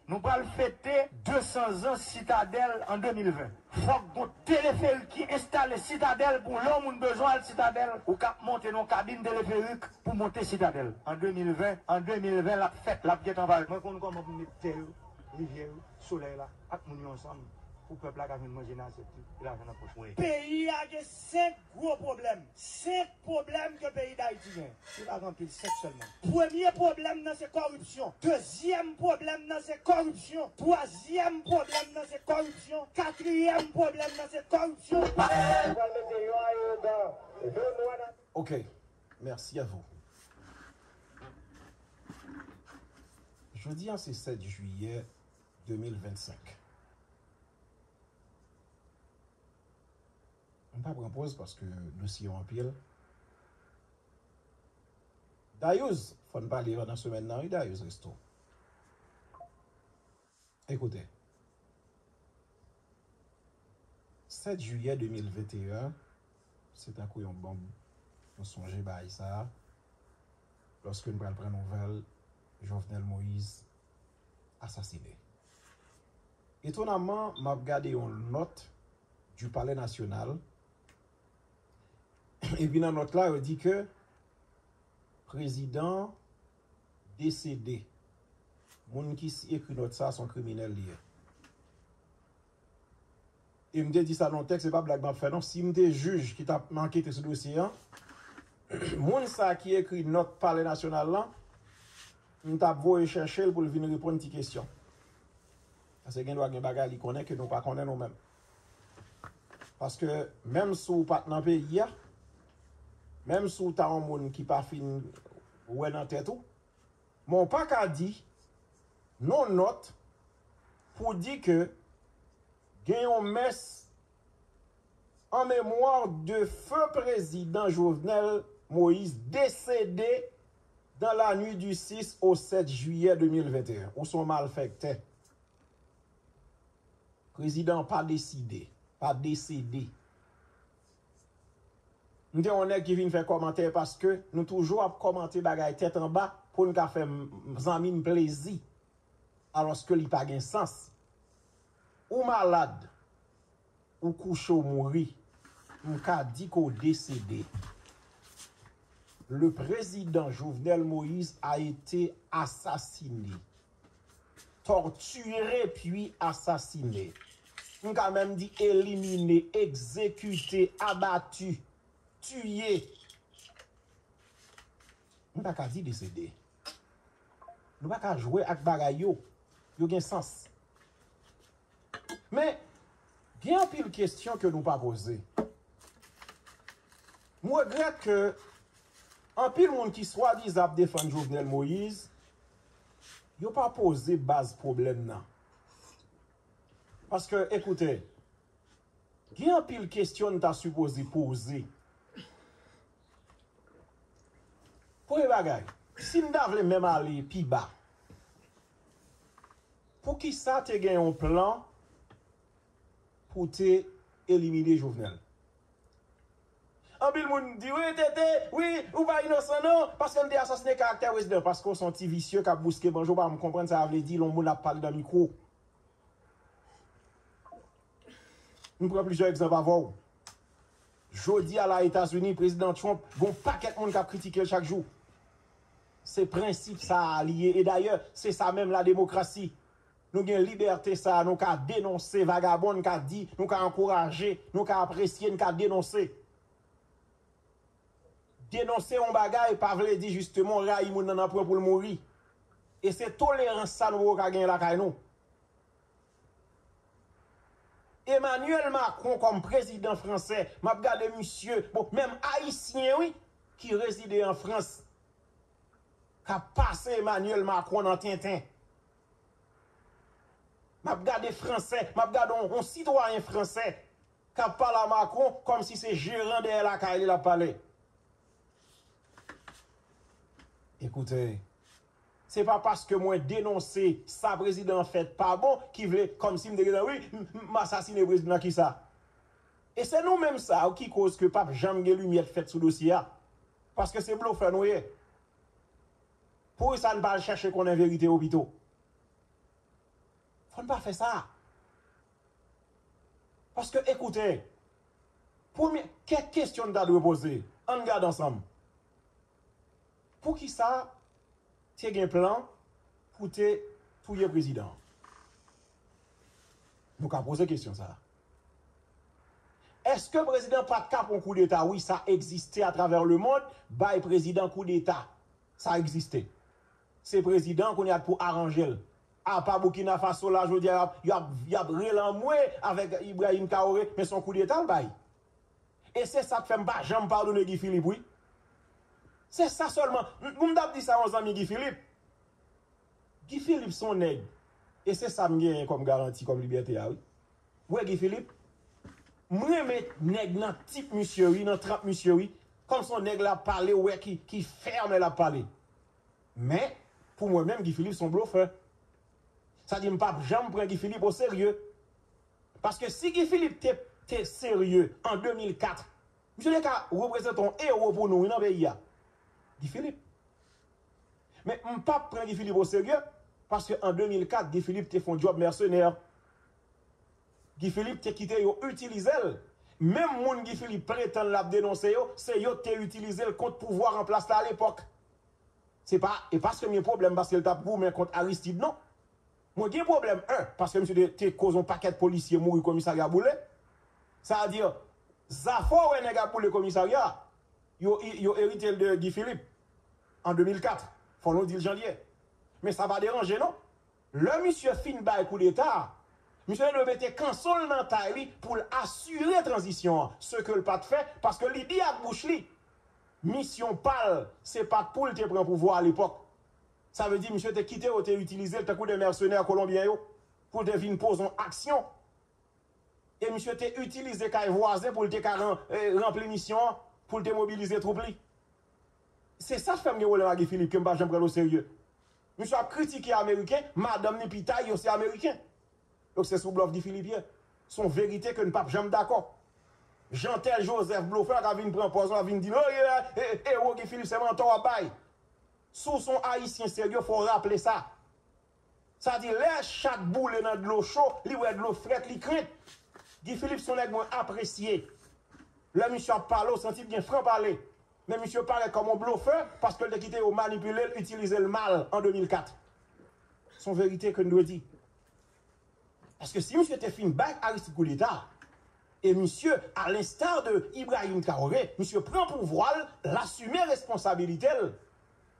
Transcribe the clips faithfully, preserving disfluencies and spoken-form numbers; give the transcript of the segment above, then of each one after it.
Nou pral fete de san zan Sitadèl an de mil ven. Fòk gon teleferik ki enstale Sitadèl pou lè yon moun bezwen al Sitadèl, ou ka ap monte nan yon kabin teleferik pou monte Sitadèl. An de mil ven, an de mil ven, l ap fèt, l ap gentan parèt. Mwen konn kòman pou m met tè yo, rivyè yo, solèy la, ak moun yo ansanm, pou pèp la ka jwenn manje nan asyèt li, e lajan nan pòch yo. Peyi a gen senk gwo pwoblèm. Senk pwoblèm ke peyi Dayiti gen. Se pa gen anpil, senk sèlman. Premye pwoblèm nan se kòripsyon. Dezyèm pwoblèm nan se kòripsyon. Twazyèm pwoblèm nan se kòripsyon. Katriyèm pwoblèm nan se kòripsyon. Yo pral mete yon aerodwòm zòn nwa nan Ok, merci à vous. Jodi a se sèt jiyè de mil vennsenk. M pa pran poz paske dosye yo anpil. Dayous, fò n pale pandan semèn nan, wi, Dayous Resto. Ekoute, sèt jiyè de mil venteyen, se tankou yon bonm, nou sonje bagay sa a, lòske n pral pran nouvèl Jovenel Moïse asasine. Etonamman, m ap gade yon nòt du Palais National, epi nan nòt la, yo di ke prezidan desede. Moun ki si ekri nòt sa, se yon kriminèl li ye. E m te di sa nan yon tèks, se pa blag m ap fè non. Si m te jij ki t ap ankete sou dosye an, moun sa ki ekri nòt Palè Nasyonal lan, m t ap voye chèche l pou l vin reponn ti kesyon. Paske gen dwa gen bagay li konnen ke nou pa konnen nou menm. Paske menm si w pa t nan peyi a, menm si w ta yon moun ki pa fin wè nan tèt ou, men w pa ka di non nòt pou di ke gen yon mès en mémoire de feu président Jovenel Moïse décédé dans la nuit du six au sept juillet de mil venteyen. Ou se yon malfektè. Prezidan an pa deside, pa desede. M te yon nèg ki vin fè kòmantè paske nou toujou ap kòmante bagay tèt anba pou n ka fè m- zanmi n plezi, alòske li pa gen sans. Ou malad, ou kouche, ou mouri, m ka di ke w desede. Le président Jovenel Moïse a été assassiné, torturé puis assassiné. M ka menm di éliminé, exécuté, abattu, tué. M pa ka di desede. Nou pa ka jwe ak bagay yo. Yo gen sans. Men, gen anpil kesyon ke nou pa poze. M regrèt ke anpil moun ki swadizan ap defann Jovenel Moïse, yo pa poze baz pwoblèm nan. Paske, ekoute, gen anpil kesyon n ta sipoze poze. Premye bagay, si n ta vle menm ale pi ba, poukisa te gen yon plan pou te elimine Jovenel? Anpil moun di, wi, Tete, wi, ou pa inosan non, paske n te asasine karaktè prezidan, paske w se yon ti visye k ap bouske manje w, pa m konprann sa vle di lè yon moun ap pale nan mikwo. Nou pran plizyè egzanp avè w. Jodi a la Etazini, prezidan Trump, gon pakèt moun k ap kritike l chak jou. Se prensip sa a li ye. E dayè, se sa menm la demokrasi. Nou gen libète sa a, nou ka denonse vagabon, n ka di, nou ka ankouraje, nou ka apresye, n ka denonse. Denonse yon bagay pa vle di jisteman w rayi moun nan nan pwen pou l mouri. E se tolerans sa nou poko ka genyen lakay nou. Emmanuel Macron kòm prezidan fransè, m ap gade misye, bon, menm ayisyen wi, ki rezide an Frans, k ap pase Emmanuel Macron nan tenten. M ap gade fransè, m ap gade yon, yon sitwayen fransè k ap pale a Macron kòmsi se jeran dèyè lakay li l ap pale. Ekoute, se pa paske mwen denonse sa prezidan an fè pa bon ki vle kòmsi m te gentan, wi, m, m, m asasine prezidan an, kisa? E se nou menm sa yo ki koz ke p ap janm gen limyè k fèt sou dosye a. Paske se blofè nou ye. Poukisa n pa al chèche konnen verite yo pito? Ann pa fè sa. Paske, ekoute, premye, kèk kesyon n ta dwe poze. Ann gade ansanm. Poukisa te gen plan pou te touye prezidan an? Nou ka poze kesyon sa a. Èske prezidan pa t ka pran koudeta? Wi, sa egziste atravè lemonn, bay prezidan koudeta. Sa egziste. Se prezidan kounye a pou aranje l. Apa Burkina Faso la, jodi a, y ap, y ap, y ap rele anmwe avèk Ibrahim Traoré, men se yon koudeta l bay. E se sa k fè m pa janm padone Guy Philippe, wi. Se sa sèlman. M, m t ap di sa yon zanmi Guy Philippe. Guy Philippe se yon nèg. E se sa m genyen kòm garanti, kòm libète a, wi. Ou wè Guy Philippe, m renmen nèg nan tip misye, wi, nan tranp misye, wi. Kòm se yon nèg l ap pale, ou wè ki, ki fèm lè l ap pale. Men, pou mwen menm, Guy Philippe se yon blofè. Sa di, m p ap janm pran Guy Philippe oserye. Paske si Guy Philippe te, te serye an de mil kat, misye te ka reprezante yon ewo pou nou, wi, nan peyi a. Guy Philippe. Men m p ap pran Guy Philippe oserye, paske an de mil kat, Guy Philippe te fè yon djòb mèsenè. Guy Philippe te kite yo itilize l. Menm moun Guy Philippe pretann l ap denonse yo, se yo k te itilize l kont pouvwa an plas la alepòk. Se pa, e paske m gen pwoblèm paske l t ap goumen kont Aristide, non. Mwen gen pwoblèm, en, paske misye te, te koz yon pakèt polisye mouri komisarya boule. Sa vle di, zafè w wè nèg ap boule komisarya, yo, yo erite l de Guy Philippe an de mil kat. Fò nou di l jan l ye. Men sa pa deranje, non. Lè misye fin bay koudeta a, misye te dwe mete kanson l nan tay li pou l asire tranzisyon an, se ke l pa t fè, paske li di ak bouch li, misyon pa l, se pa t pou l te pran pouvwa alepòk. Sa vle di, misye te kite yo te itilize l tankou de mèsenè kolonbyen yo, pou l te vin poze yon aksyon. E misye te itilize kay vwazen pou l te ka ran-, eh, ranpli misyon an, pou l te mobilize twoup li. Se sa k fè m gen pwoblèm ak Guy Philippe, ke m pa janm pran l oserye. Misye ap kritike Ameriken, madanm ni pitay yo se Ameriken. Donk se sou blòf Guy Philippe ye. Se yon verite ke n p ap janm dakò. Jeantel Joseph blofè ka vin pran pòz la, vin di, "Oh, yeah, eh, eh, ewo Guy Philippe, se mantè w ap bay." Si w se yon Ayisyen serye, fò w raple sa. Sa di, lè chat boule nan dlo cho, li wè dlo frèt, li krent. Guy Philippe se yon nèg mwen apresye. Lè misye ap pale, w santi l gen fran pale. Men misye parèt kòm yon blofè paske l te kite yo manipile l, itilize l mal an de mil kat. Se yon verite ke n dwe di. Paske si misye te fin bay Aristide koudeta, e misye, à l'instar de Ibrahim Traoré, misye pran pouvwa l, l asime responsabilite l,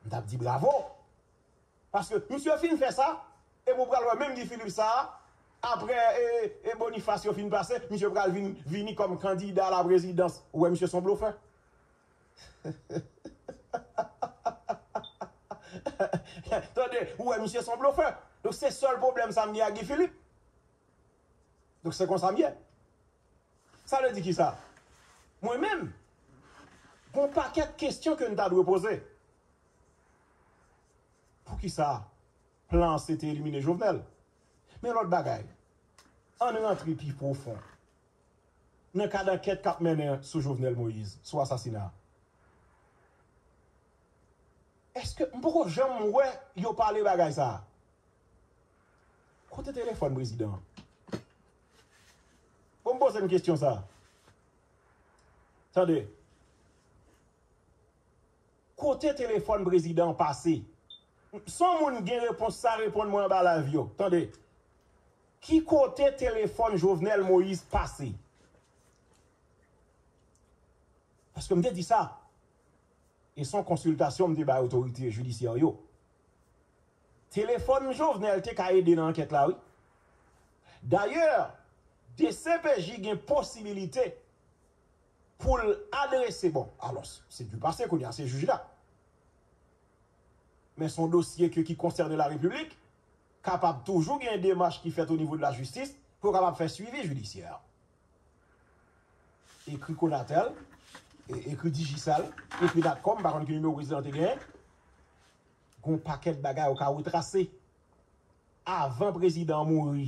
m t ap di bravo. Paske misye fin fè sa, epi w pral wè menm Guy Philippe sa a, apre, e, e Boniface yo fin pase, misye pral vin, vini kòm kandida la prezidans. Ou wè misye se yon blofè. Tande, ou wè misye se yon blofè. Donk se sèl pwoblèm sa m gen ak Guy Philippe. Donk se konsa m ye. Sa vle di kisa? Mwen menm, gon pakèt kesyon ke n ta dwe poze. Poukisa plan an se te elimine Jovenel? Men lòt bagay, ann rantre pi pwofon nan kad ankèt k ap mennen sou Jovenel Moïse, sou asasina a. Èske, m poko janm wè yo pale bagay sa a. Kote telefòn prezidan an? Bon, m poze m kesyon sa a. Tande. Kote telefòn prezidan an pase? Si yon moun gen repons sa, reponn mwen anba live yo. Tande. Ki kote telefòn Jovenel Moïse pase? Paske m te di sa. E se yon konsiltasyon m te bay otorite jidisyè yo. Telefòn Jovenel te ka ede nan ankèt la, wi. Dayè, D C P J gen posibilite pou l adrese, bon, alò, se du passé, kounye a se jij la. Men se yon dosye ke, ki konsène la Repiblik, kapab toujou gen demach ki fèt o nivo de la jistis pou yo kapab fè swivi jidisyè. Ekri Conatel, e-, ekri Digicel, ekri Natcom, m pa konn ki nimewo prezidan an te genyen. Gon pakèt bagay ou ka retrase. Avan prezidan an mouri,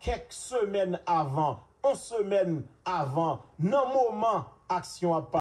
kèk semèn avan, yon semèn avan, nan moman aksyon ap